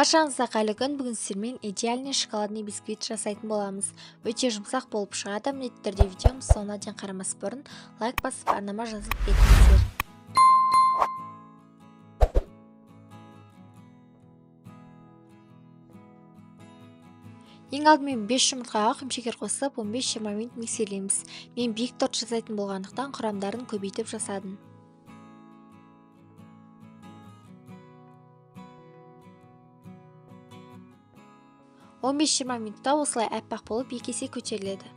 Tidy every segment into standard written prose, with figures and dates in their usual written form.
Баршаңызға қайырлы күн! Бүгін сіздермен идеальный шоколадный бисквит жасайтын боламыз. Өте жұмсақ болып шығады. Міндетті түрде видеомыз соңына дейін қарамас бұрын лайк басып, арнама жазылып кетіңіздер. Ең алдымен 5 жұмыртқаға құмшекер қосып 15-20 минут миксерлейміз. Мен биік торт жасайтын болғандықтан құрамдарын көбейтіп жасадым. 15-20 минутта осылай аппақ болып екі есе көтеріледі.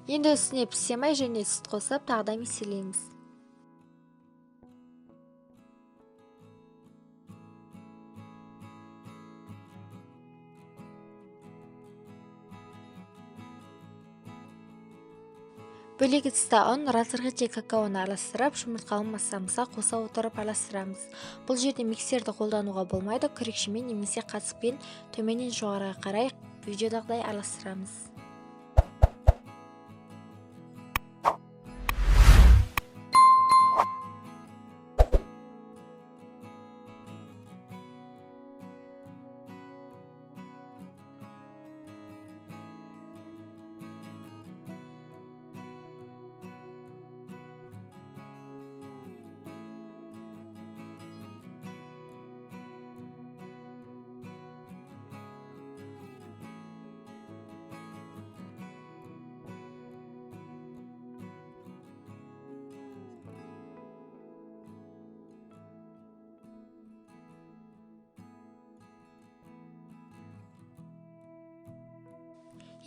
Енді үстіне пісе май және сүт қосып тағы да миксерлейміз. Бөлек ыдыста ұн, разрыхлитель какаоны араластырып, жұмыртқалы массамызға қоса отырып араластырамыз. Бұл жерде миксерді қолдануға болмайды, күрекшемен немесе қасықпен төменнен жоғарыға қарай видеодағыдай араластырамыз.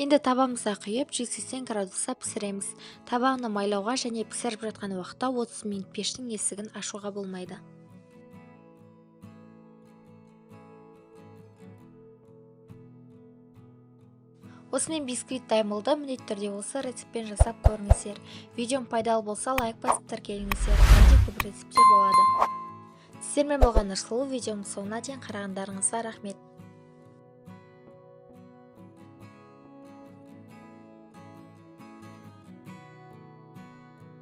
Енді табамызға құйып 180 градуста пісіреміз. Табаны майлауға және пісіріп жатқан уақытта 30 минут пештің есігін ашуға болмайды. Осымен бисквит дайын болды. Міндетті түрде осы рецептпен жасап көріңіздер. Видеом пайдалы болса лайк басып тіркеліңіздер. Әлде көп рецепттер болады. Сіздермен болған Нұрсұлу. Видеомның соңына дейін қарағандарыңызға рахмет.